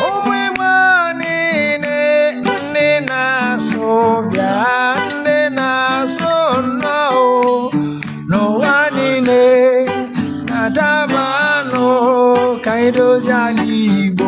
Ụmụ Igbo niile, ndị na-asụ bịa, ndị na-asụ nnọọ n'ụwa niile, na-adabanụ ka anyị dozie ala Igbo.